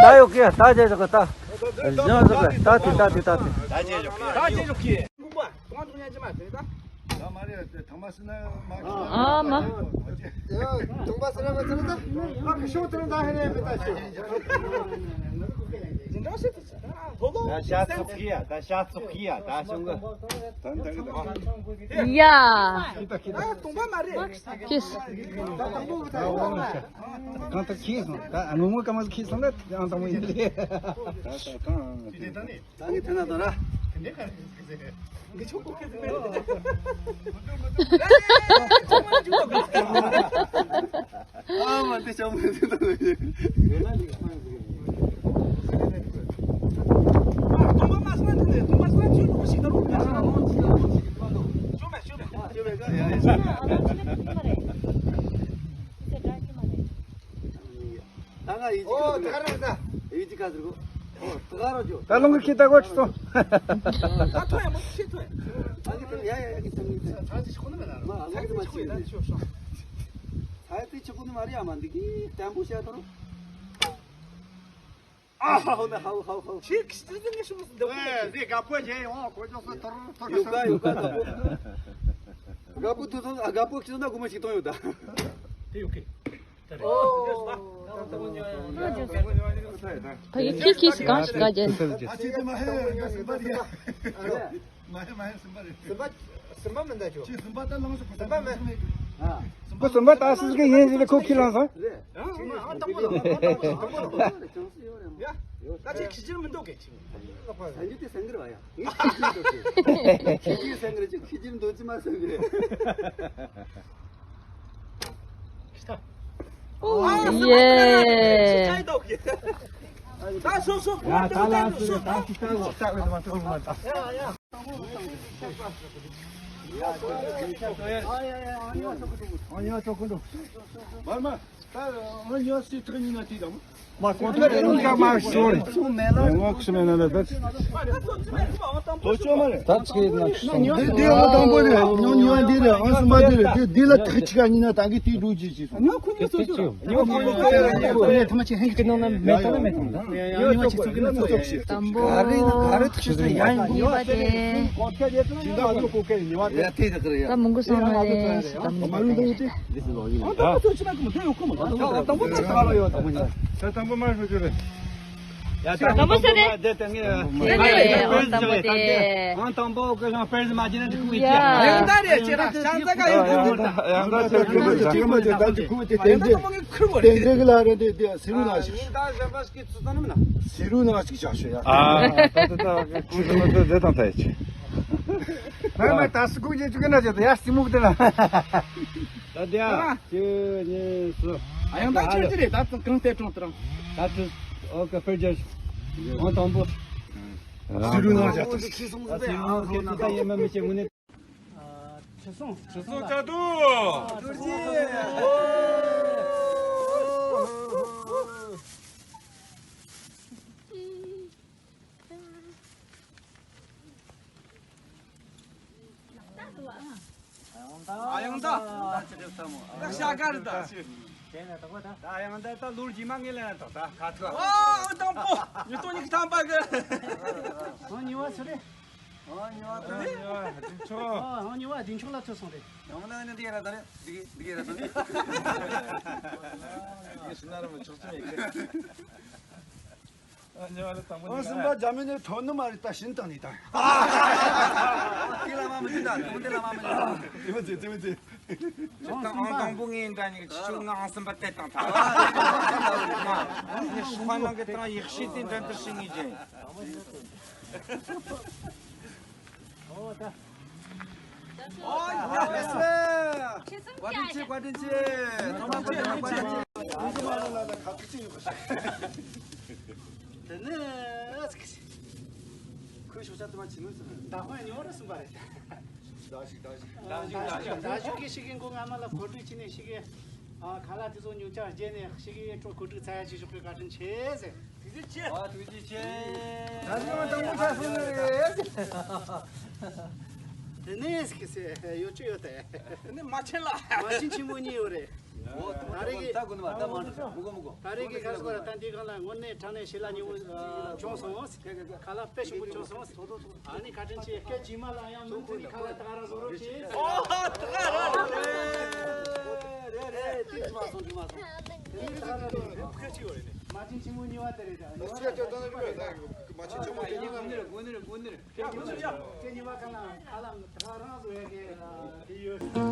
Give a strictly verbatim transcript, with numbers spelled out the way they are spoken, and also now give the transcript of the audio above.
ད་ཡོད་ཀི་ད་རྗེས་ཟིག་གི་ད། གཞན་ཟིག་གི་ད་དེ་ད་དེ་ད་དེ། ད་རྗེས་ཟིག་གི། ད་རྗེས་ཟིག་གི། གང་དུ་ཉན་གྱི་མ་རེད་ད། ད་མ་རེད་ཐང་མ་སི་ན་མ་གི། ཨ་མ། ཡ་ཐང་མ་སི་ན་མ་ཚར་ད། ཨ་ཁ་ཤོ་ཐང་ད་ཧེ་ནས་མི་ད་ཤོ། འཛིན་གྲྭ་ཤི་ད་ཤི། ད་ཤ་ཚུགས་ཀྱི་ཡ་ད་ཤ་ཚུགས་ཀྱི་ཡ་ད་ཤོང་གི། ད་ད་གི་ད། ཡ། ད་དང་པོ་གི་ད། ད་དང་པོ་གི་ད། གང་ལྟར་ཁྱེད་སོང་ད་ངོ་ངོ་ཀ་མ་ཁྱེད་སོང་ད་ཨང་དང་པོ་ཡིན་ཏེ། ད་ད་གང་། ད་ངས་ཐོན་ན་དོ་ར། ངས་ཆོག་གོ་ཁེ་ཟི་མེད། ཨ་མ་འདི་ཆོག་མེད་ཟེར་ད། ད་ང་ཡིད་ཀྱི་ཁ་ཟེར་གོ། ད་ལོང་གི་ཁྱི་ད་གོ་ཁྲི་སོང་། ད་ཐོ་ཡ་མོ་ཁྱི་ཐོ་ཡ། ད་གི་ཐོ་ཡ་ཡ་ཡ་གི་ཐོ་ཡ། ཚ་ཚི་ཆི་ཁོ་ནི་མེད་ན་རོ། ཚ་ཚི་ཆི་ཁོ་ནི་མ་རེད་ཡ་མ་འདི་གི་བརྟན་པོ་བཤད་ད་རོ། ཨ་ཧ་ཧོ་ན་ཧ་ཧ་ཧ། ཁྱི་ཁྱི་ཁྱི་ཁྱི་ཁྱི་ཁྱི། ཨེ་ཟེ་དགའ་པོ་བྱས་ཡོང་གོ་ཅོག་སོ་ཐོར་ཐོར། ཡོ་ག་ཡོ་ག་དགའ་པོ། དགའ་པོ་དུ་སོང་ཨ་དགའ་པོ་ཁྱི་སོང་ན་སྒོར་མོ་ཞིག་གཏོང་ཡོད་ད། དེ་ཡོད་གི། ཕ་གི་ཁྱི་ཁྱི་སི་གང་ཞིག་ག་རྒྱལ། ཨ་ཅེ་ཅེ་མ་ཧེ་ར་ག་སིམ་པ་རེད། མ་ཧེ་མ་ཧེ་སིམ་པ་རེད། སིམ་པ་སིམ་པ་མི་འདའ་ཆོ། ཅེ་སིམ་པ་ད་ལངས་སོ་ཁོ་སིམ་པ་མེད། ཁོ་སིམ་པ་ད་སིས་གི་ཡིན་ཟེར་ཁོ་ཁྱི་ལངས་སོང་། རེད། ཨ་དང་པོ་དང་པོ་དང་པོ་དང་པོ་དང་། ཡ། ད་ཅེ་ཁྱི་ཅིར་མི་འདུག་གི་ཅིག་ལག་པ་སང་རྒྱུ་དེ་སང་གི་ར་བ་ཡ། ངས་ཁྱི་ཅིར་འདུག་གི། ཁྱི་ཅིར་སང་གི་ར་ཅིག་ཁྱི་ཅིར་འདུག་ཅི་མ་སང་གི་རེད། ཨོ་ཡེ། ད་སོ་སོ་ཡ་ད་ལ་སུ་རེད་ད་སུ་ད་ལ་ད་ལ་སུ་རེད་ད་ལ་སུ་རེད། དམ་པོ། ག་རེ་ག་རེ་ཐག་ཆོད་ཡ་ཡིན། གཉིས་པ་དེ། ད་མུ་གུ་སོང་ན་རེད། དམ་པོ། དམ་པོ་མ་ཤོད་ཅོ་རེད། དམ་པོ་ས་རེད། དེ་ནས་དམ་པོ་དེ། ཨང་དང་པོ་གི་རང་དཔེར་ཟིན་མ་བྱས་ན་འགྲིག་གི་མེད་ཀྱི། ཡང་ད་རེད་ཁྱེད་རང་ཤ་ཚ་ག་ཡོད་གི། ཡང་ད་ཁྱེད་ཁྱེད་མ་བྱས་ད་ཅི་ཁུ་དེ་དེ་འདྲས་དེ་འདྲས་གི་ལ་རེད་དེ་དེ་སི་རུ་ན་ཞིག་སི་རུ་ན་ཞིག་བྱ་ཤོད་ཡ། ཨ་ད་ད་ད་ཁྱེད་ཚོ་མ་ད་དེ་དང་ད་ཡི་ཆེ། ང་མ་ད་སི་ཁུ་རྗེས་ཅུ་གི་ན་ཅེ་ད་ཡ་སི་མུག་དེ་ན། ད་དེ་ཡ། ཅི་ནི་སུ། ཨ་ཡང་ད་ཁྱོད་ཅི་རེད་ད་ཚོ་གང་ལྟས་གྲོང་དྲང་། ད་ཁྱོད་ཨོ་ཀ་ཕེར་རྒྱལ། ཨང་དང་པོ། སི་རུ་ན་ཅེ་ད་སི་རུ་ན་ཅེ་ད་ཡེ་མ་མི་ཅེ་ངུ་ནི། ཁྲི་སྲོང་ཁྲི་སྲོང་བཅའ་སྡོད། ཨ་ཡང་ད། ད་ཤ་དཀར་ད། ད་ཡང་ད་ད་ལོ་རྗེས་མ་ངས་ལེན་ད་ད་ཁ་ཐུག་ཨོ་དང་པོ་ཉིས་སྟོང་ཉི་ཤུ་ཐམ་པ་གི། ཨོ་ཉི་བ་ཚོ་རེད། ཨ་ཉོ་བ་དེ། ཨ་ཉོ་བ་དེ་ཆོག་ཨ་ཉོ་བ་དེ་ཆོག་ལ་ཚོད་སོང་རེད། ཡང་ན་ནི་འདི་ཡ་ར་ད་རེད། འདི་གི་འདི་གི་ར་ད་རེད། ངས་སུ་ན་ར་མི་ཆོག་ཚོད་མེད་གི། ཨ་ཉོ་བ་ལ་དང་པོ་ཨ་ཉོ་སུམ་པ་རྒྱ་མི་ནས་ཐོན་ནི་མ་རེད། ད་ཤིན་ཏང་ནི་ད། དེ་ལ་མ་མི་འདི་ད་དེ་མི་འདི་ལ་མ་མི་འདི་ད། དེ་མི་ཚེ་དེ་མི་ཚེ། ཁྱེད་དང་ཨང་དང་པོ་ངའི་འདྲ་ཉིག་ཅི་ཆོ་ང་ཨང་གསུམ་པ་དེ་དང་ཐ། ངས་ཧྥ་ནང་གི་དང་ཡག་ཤོས་དེ་འདྲ་འདིར་ཤི་ངེས་ཀྱི། ཨོ་ད། ཨོ་ཡ་ཧེ་སེ། བཀའ་དྲིན་ཆེ། བཀའ་དྲིན་ཆེ། ཐོག་མ་བཀའ་དྲིན་ཆེ། བཀའ་དྲིན་ཆེ། ཨང་གསུམ་པ་ལ་ལ་ཁ་ཐུག་ཅི་ཡོད་པ་ཞིག་དེ་ནས་ཁོའི་ཤོག་ཆ་དུ་མ་ཆི་ནུས་ཟེར། ད་ཁོས་ཉོ་རེ་གསུངས་པ་རེད། ད་ཞིག་ད་ཞིག་ད་ཞིག་ད་ཞིག་ད་ཞིག་གི་ཞིག་གི་མགོ་རྔ་མ་ལ་གོ་སྒྲིག་བྱས་ནས་ཞིག་གི་ཨ་ཁ་ལག་དེ་ཚོ་ཉོ་ཆ་བརྗེས་ནས་ཞིག་གི་ཡེ་ཁྲོ་གོ་སྒྲིག་ཚ་ཡ་ཞིག་ཞོག་པའི་བཀའ་དྲིན་ཆེ་ཟེར། ཐུགས་རྗེ་ཆེ། ཨ་ཐུགས་རྗེ་ཆེ། ད་ཞིག་མ་དང་པོ་ཆ་སོང་ནི་རེད། དེ་ནས་ཞིག་གི་ཟེར་ཡོད་ཅི་ཡོད་དེ། དེ་ནས་མ་ཆེན་ལ། མ་ཆེན་ཆེན་མོ་གཉིས་ཡོད་རེད། ད་རེས་ཀྱི་ད་གོ་ནི་མ་ད་མ་འགྲོ་མི་གོ་མི་གོ་ད་རེས་ཀྱི་ག་རེ་ཟེར་བ་རེད། ད་འདི་གང་ལ་དངོས་གནས་དྲང་གནས་ཞེ་ལ་ཉེ་བོ་བྱུང་སོང་། ཁ་ལག་དཔེ་ཞིམ་པོ་བྱུང་སོང་། ཨ་ནི་བཀའ་དྲིན་ཆེ། སྐད་ཇི་མ་ལ་ཡང་མུ་མཐུད་ནས་ཁ་ལག་ད་ག་རང་བཟོ་རོགས་གྱིས། ཨོ་ད་ག་རང་རེད་རེད་རེད། དེ་ཇི་མ་སོང་ཇི་མ་སོང་། དེ་ནི་ད་ག་རང་རེད། ཁ་ཆེ་བ་རེད། མ་ཆེན་ཆེན་མོ་གཉིས་པ་དེ་རེད། ད་ཡོང་བ་ད་ད་ད་མ་ཆེན་ཆེན་མོ་དེ་ཉིད་ལ་དགོས་ནི་རེད། དགོས་ནི་རེད། དགོས་ནི་རེད། སྐད་ཇི་མ་ཁ་ལག་ཁ་ལག་ད་ག་རང་བཟོ་ཡ་གི་དེ་ཡོད།